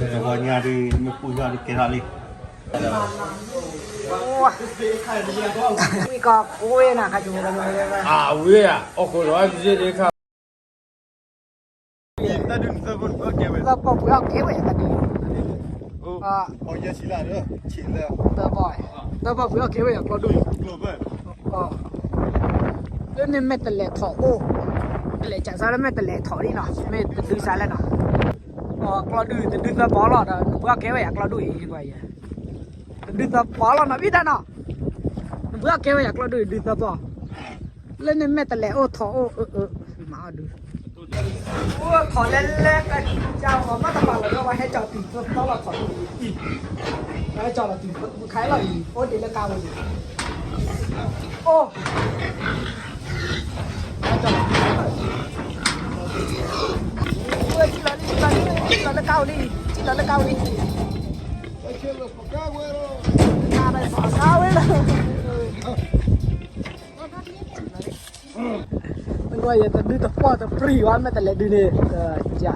တဂီၤညါဒုး မ့ၢ်ပူၣ်ယီၢ်ဒုးကဲထီၣ်လံ. ဝံကီၢ်ဝ့ၢ်နၤ ခါကဝဲ အဝ့ၢ်ဧါ, အီၣ်ခိးဒီးအကစ့ဒ့ခါ သၢပီၢ်ပှ့ၤအီၣ်ကဲဝဲတၢ်ဒုး, သၢပီၢ်, သၢပီၢ်ပှ့ၤအီၣ်ကဲဝဲအကျီဒူၣ်, လၢန့ၣ်မ့ၢ်တလဲၤထီၣ်အိၣ်, တလဲၤကးစါလၢမ့ၢ်တလဲၤထီၣ်လံနီၤ, မ့ၢ်တဒုးစါလဲၣ်နီၤ, အကျီဒူၣ်တဒုးသၢပီၢ်လီၤဒီး နပှ့ၤအီၣ်ကဲဝဲအကျီဒူၣ်အံၤ, တဒုးသၢပီၢ်လီၤနီၤ ဘံၣ်တၢ်နီၤ, နပှ့ၤအီၣ်ကဲဝဲအကျီဒူၣ်အံၤဒုးသၢပီၢ် လၢန့ၣ်မ့ၢ်တလဲၤအိၣ်ထီၣ်အိၣ်, မၤအီၣ်ဒုး, အိၣ်ထီၣ်လဲလဲကကၢ်ဂီၤမးတပာ်လီၤဒီး ပှၤဟဲကၠီၤတုၤသၢသီလီၤထီၣ်ဒူၣ်အံၤ, ပှၤဟဲကၠီၤလီၤတုၤခါလီၤအံၤ အိၣ်ဒံးလၢကါဝဲန့ၣ်, အိၣ်, ကၠီၤလီၤတုၤခါလီၤအံၤ, လီၤလၢကါဝဲလံ, လီၤလၢကါဝဲလံ, ကါဝဲလီၤ နကွၢ်ယတဒုတပီၢ်တပြံၤဝဲ မ့ၢ်တလဲၤဒုးန့ၣ်, ကယၤအံၤ,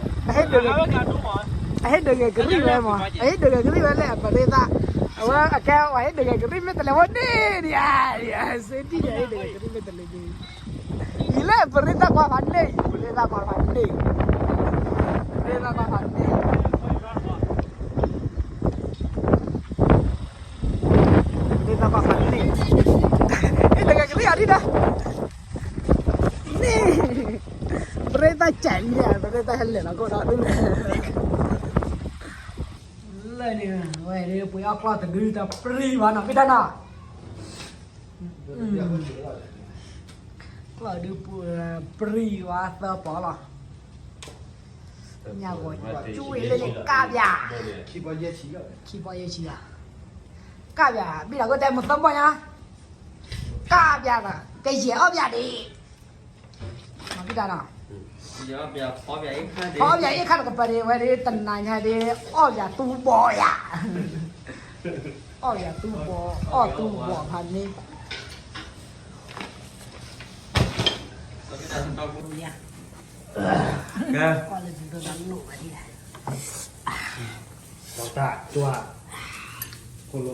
အဟ့ၣ်ဒုးဂဲၤကရံၣ်ဝဲမး, အဟ့ၣ်ဒုးဂဲၤကရံၣ်ဝဲလၢအပရ့သး, အဝဲအကဲဝဲဟ့ၣ်ဒုးဂဲၤကရံၣ် မ့ၢ်တလဲၤဝဲန့ၣ်ဒံးဧါ, စ့ဒံးန့ၣ် အဟ့ၣ်ဒုးဂဲၤကရံၣ် မ့ၢ်တလဲၤဒုး ယံၤလၢပရ့သးကွၢ်ဖးန့ၣ်, ပရ့သးကွၢ်ဖးန့ၣ်, ပရ့သးကွၢ်ဖးန့ၣ်, ပရ့သးကွၢ်ဖးန့ၣ်, ဟ့ၣ်ဒုးဂဲၤကရံၣ်အီၤဒံးဒီး, န့ၣ်, ပရ့သးကဲလံ, ပရ့သးဟဲလဲၤလီၤကအိၣ်ဒီးဒ်န့ၣ်, လၢန့ၣ်, ဝဲဒၣ်ပှ့ၤအီၣ်ကျီၢ်တဒုတပြံၤဘၣ်နီၤ ဘံၣ်တၢ်နီၤ ကျီၢ်ဒုးပူၤ, ပြံၤဝဲသၢပီၢ်လီၤ, ညါဂီၤ, ကၠူဝ့ၢ်လၢန့ၣ် ကၢ်ပၠး, ခံပီၢ်ယဲၢ်ဆံလီၤ, ကၢ်ပၠး, ဘံၣ်တၢ်ကတဲမုၢ်သၢပီၢ်ညါ, ကၢ်ပၠး, ကယဲၢ်အီၣ်ပၠးဒံး, မၤဘံၣ်တၢ်နီၤ ဖီပၠးအ့ၣ်ခါတကပၤဒံး ဝဲဒၣ်တနၤညါဒံး အီၣ်ပၠးတူဘီယၤ, အီၣ်ပၠးတူဘီ, အီၣ်တူဘီဖးန့ၣ်, ကဲ, ကီၢ်လၢဒ်သိးတၢ်လိၣ်ဘၣ်ဒံး, ဒီးတၢ်ကွၢ်, ခိၣ်လိ,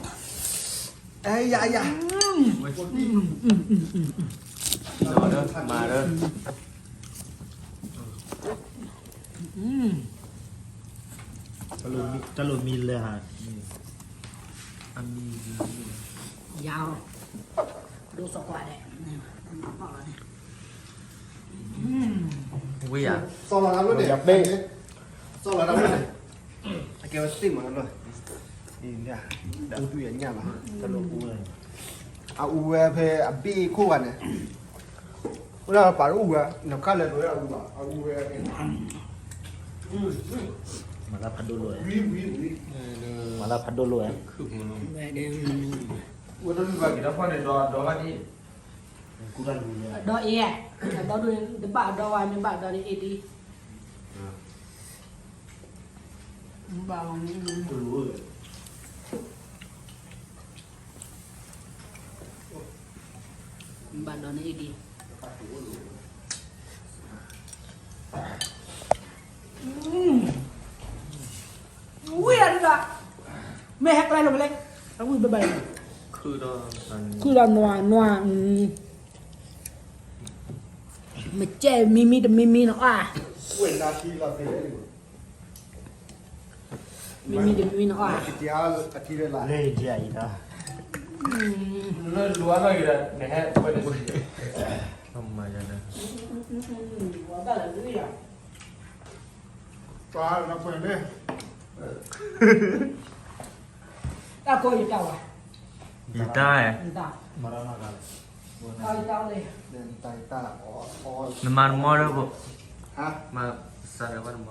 အံကၢ်, အံကၢ်, မၤဒီး, တၢ်လိၣ်မံလၢဟါ, အမံလၢ, ယၤ, ဒိးစီၤကွၢ်ဒဲး, ဝံၤယၤ, စီၤလီၤတၢ်ဘျိန့ၣ်, စီၤလီၤတၢ်ဘျိန့ၣ်, အကဲဝဲသ့ၣ်မးတၢ်ဘျိ, ဒုးယညၣ်လီၤ, တၢ်လိၣ်အူဝဲ, အအူဝဲဖဲအဘ့ၣ်ခိၣ်ဂၤန့ၣ်, အိၣ်ဒၣ်ပာ်တအူဝဲ, နခါလဲၤဒိးအူဘၣ်, အအူဝဲ, မၤလၢဖးဒိၣ်လိၣ်ဝဲ, မၤလၢဖးဒိၣ်လိၣ်ဝဲ, ဝဲတၢ်လူၢ်ဘၣ်က့ၤဒီးဖီၣ်န့ၣ်ဒီးအဒီဘၣ်ဒံး, အဒီအ့ၣ်, အဒီဒုးတဘၣ်အဒီဘၣ် မ့ၢ်ဘၣ်အဒီန့ၣ်အ့ၣ်ဒံး, ဘၣ်, ဘၣ်ဒီန့ၣ်အ့ၣ်ဒံး, ဝံၤအဒုးဒီး, မ့ၢ်ဟဲကျဲလိာ်ဖဲလဲၣ်, အဝံၤဘၣ်ဘၣ်, ခုၣ်ဒီးနွၤနွၤ, မ့ၢ်ကဲမံမံတမံမံနီၤ, မံမံတမံမံနီၤ, လၢယအံၤဒီး, လၢလီၤထီၣ်က့ၤဒီး, နဟဲ, တၢ်ကိးယတၢ်ဝဲ, ယတၢ်, နမၤတမီဒီးဘိ, မၤစးဒီးဘၣ်တမီ,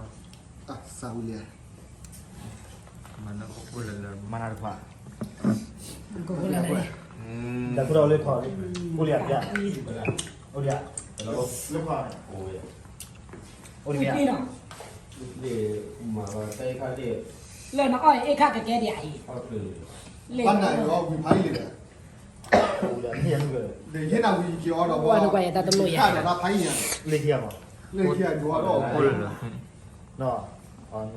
စးဝံၤလံ, မၤနၢ်ခိၣ်လၢလၢ, မၤနၢ်တခွါ, တၢ်ခိၣ်ဒီးလၢခီ, အိၣ်လံဧါ, အိၣ်လံဧါ, လၢခီ, အိၣ်လံဧါ. ဝံၣ်ပ့နီၤ, လၢနအီၣ်အ့ၣ်ခၣ်ကကဲဒံးအံၤ, ဘၣ်နၤအီၤဝံၣ်ဖးယံၤလံ, ယဟ့ၣ်နၤဝံၣ်ယက့ၤအီၤဒီး ဝဲနကွၢ်ယတၢ်တလိၣ်ယၤ, ခၣ်ဒီးတၢ်ဖးယံၤညါ, လၢခံအီၤ, လၢခံအီၤဒီး ကဲယလဲၤဃၣ်ဒီးတၢ်ပဲာ် အယီၤဝံၤ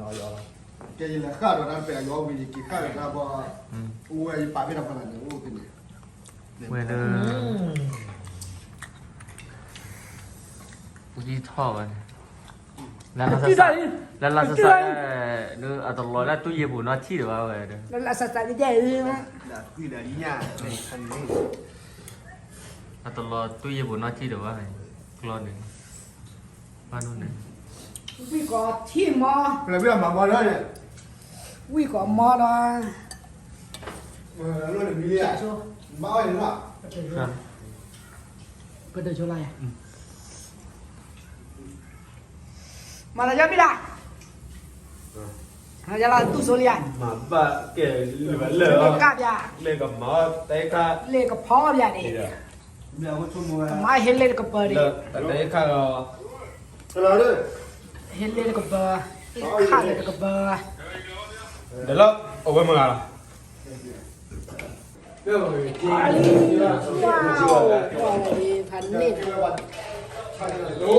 ယက့ၤဃၣ်ဒီးတၢ်ဘီ, အိၣ်ဝဲယပာ်ဖဲတၢ်ဖီလာ်န့ၣ် အိၣ်ဖဲန့ၣ်, ဝဲလၢ ဝံထီၣ်ဝဲ, လၢလၢဆးဆး, လၢလၢဆးဆး, အတလီၤလၢတူၢ်ယ့ၢ်ပူၤနီၢ်ထံၣ်ဒီးဘၣ်ဝဲ, လၢလၢဆးဆး, အတလီၤတူၢ်ယ့ၢ်ပူၤနီၢ်ထံၣ်ဒီးဘၣ်, ကျီန့ၣ် ဘၣ်ဒိၣ်န့ၣ်, ဝံၣ်ကီးထံၣ်မီ, ဝံၣ်ကီးမီဒီး, ပတချိုးလၢယၤ, မၤလၢယမ့ၢ်ဒၣ်, ယလၢတူၢ်စိလံယၤ, မၤဘၣ်ကဲလၢလၢ, ကၣ်ပျၢ်, လ့ၣ်ကမၤ, လ့ၣ်ကဖီပျၢ်န့ၣ်, မၤဟ့လ့ၣ်တကပၤန့ၣ်, ဟ့လ့ၣ်တကပၤ, ဟ့ခၣ်လၢတကပၤ, ဒီးလၢအဝဲမၤဂၤလီၤ. ဖးန့ၣ်, ဝဲတလၢ, ကွၢ်ဝံတ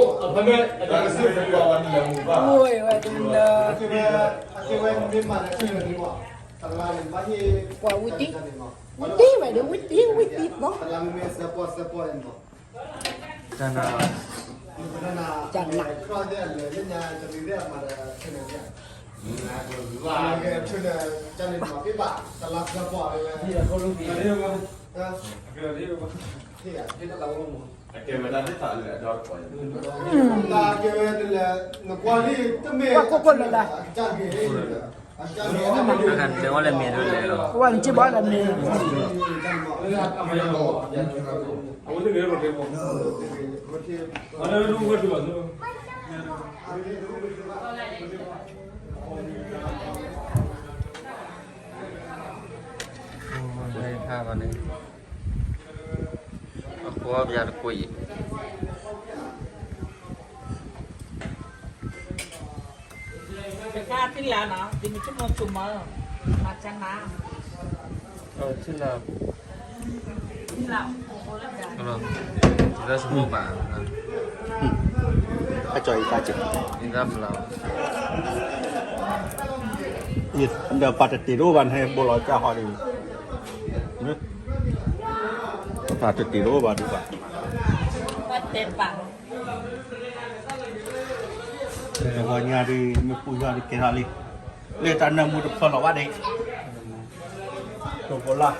ံ, ဝံတံဝဲဒၣ်, ဝံတံ, ဝံတံ, ဝံတံ, တၢ်နး, တၢ်နး, ကွၢ်ခိၣ်ခိၣ်လၢလၢ, ဝဲနစံးဘၣ်လၢမ့ၢ်, အဃိပယါတကွံာ်အံၤ, တခါထံၣ်လၢနီၤ, ဒ်မ့ၢ်ဆိကမိၣ်ဆိကမီၤ, မၤကနၤ, ထံၣ်လၢ, လၢဆိကမိၣ်မး, အကၠီအံၤတၢ်က့ၤ, အံၤတၢ်ဖျါ, ဒီးပှၤတတ့ၤတအိၣ်ဘၣ်န့ၣ် ဘိလီၤကၢ်ဟီဒ်အံၤ, ပှၤတတ့ၤတအိၣ်ဘၣ်ဒံးဘၣ်. တဂီၤညါဒ် မ့ၢ်ပူၤညါဒ်ကဲထီၣ်လံ, လၢတၢ်နၢမူတဖျၢၣ်လီၤဘၣ်ဒံး, တိၢ်ဖိလၢ်,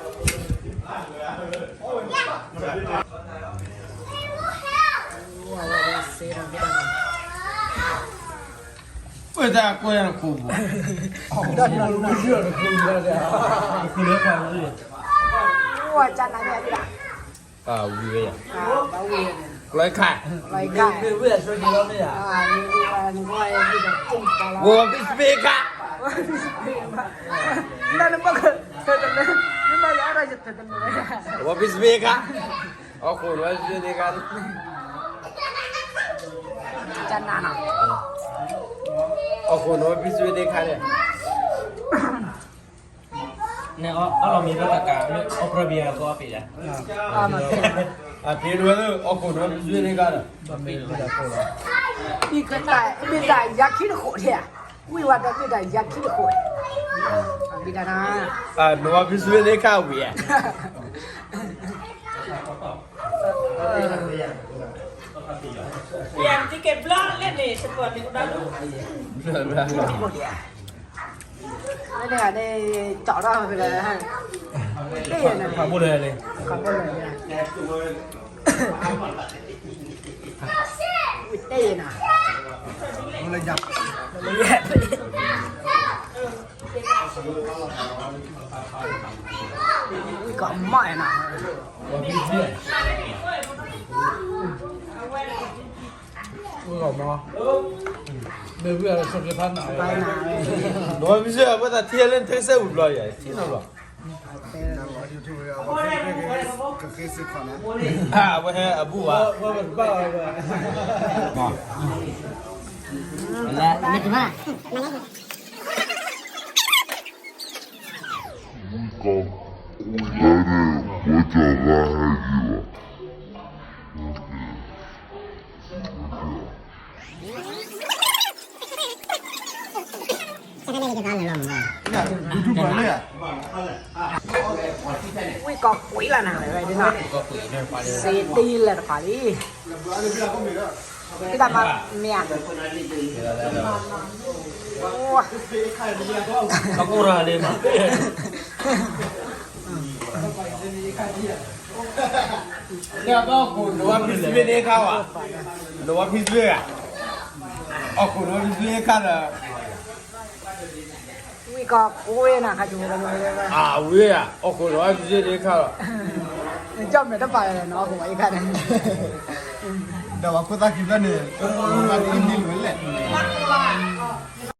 ပတၢ်ကွဲးခိၣ်ဘၣ်, ဝံၤဝဲယၤ, လီၤခါ, လီၤခါ, ဝံၤဝဲယၤ, ဝံၤဝဲယၤ, ဝံၤဝဲယၤ, ဝံၤဝဲယၤ, ဝံၤဝဲယၤ, ဝံၤဝဲယၤ, ဝံၤဝဲယၤ, အဃိန့ၣ်ဝဲဖံစွ့န့ၢ်ခါ, အဃိန့ၣ်ဝဲဖံစွ့န့ၢ်ခါန့ၣ်, န့ၣ်အီၣ်လီၤမ့ၤဘၣ်တကး, အီၣ်ပြၢဘံအီၣ်ပ့ၤဒၣ်, အပ့ၤဒၣ်ဝဲလၢ အဃိန့ၣ်ဝဲဖံစွ့န့ၢ်ခါဒီး, မ့ၢ်တၢ်ယၤခံတဃိးထဲဧါ, ဝံၤဝဲဒီးမ့ၢ်တၢ်ယၤခံတဃိး, ဘံဒၣ်နၤ, နဝဲဖံစွ့န့ၢ်ခါဝံၤဧါ. ယကဘျီလဲၣ်န့ၣ် တပီၢ်န့ၣ်ကဘျီဒိၣ်, ဘျီဒိၣ်, န့ၣ်ကၠီၣ်ထီၣ်ဖဲလဲၣ်, ခးဘိၣ်လဲၣ်န့ၣ်, ခးဘိၣ်လဲၣ်န့ၣ်, ဝံၤတဲယဲနၤ, ဝံၤကီးမးနၤ, ဝံၤကီးမး, မ့ၢ်ဝံၤအလီၤဆီဖျါဖးနး, နဝဲမ့ၢ်စ့ၢ် အဝဲသးထံၣ်လၢထံစဲဝံၤဘျီယၤ ထံၣ်နီၤဘျီ, အဝဲဟဲအဘူၣ်ဘၣ်, ဝဲဘၣ်ဘၣ်, မ့ၢ်တမ့ၢ် ဝံၢ်ကီးကွံာ်လၢနၤလၢဝဲဒၣ်နီၤ, စ့တံၢ်လၢတဖၣ်လံ, ကတၢ်မၤမ့ၢ်ဧါ, အိၣ်, ကီၢ်ရၤလံမး, အီၣ်ခိၣ်နဝါဖံးစ့န့ၣ်ခါဝဲ, နဝါဖံးစ့ဧါ, အီၣ်ခိၣ်နဝါဖံးစ့ခါလၢ ဝံၢ်ကီးကွံာ်နၤခါကဝဲ, အဝံၢ်ဧါ, အီၣ်ခိၣ်နဝါဖံးစ့န့ၣ်ခါလီၤ, ကၠီၣ်မဲာ်တပာ်လၢနအီၣ်ခိၣ်ဝဲအံၤခါန့ၣ်, ဒီးဝဲခိၣ်သၣ်ခံဖျၢၣ်န့ၣ်,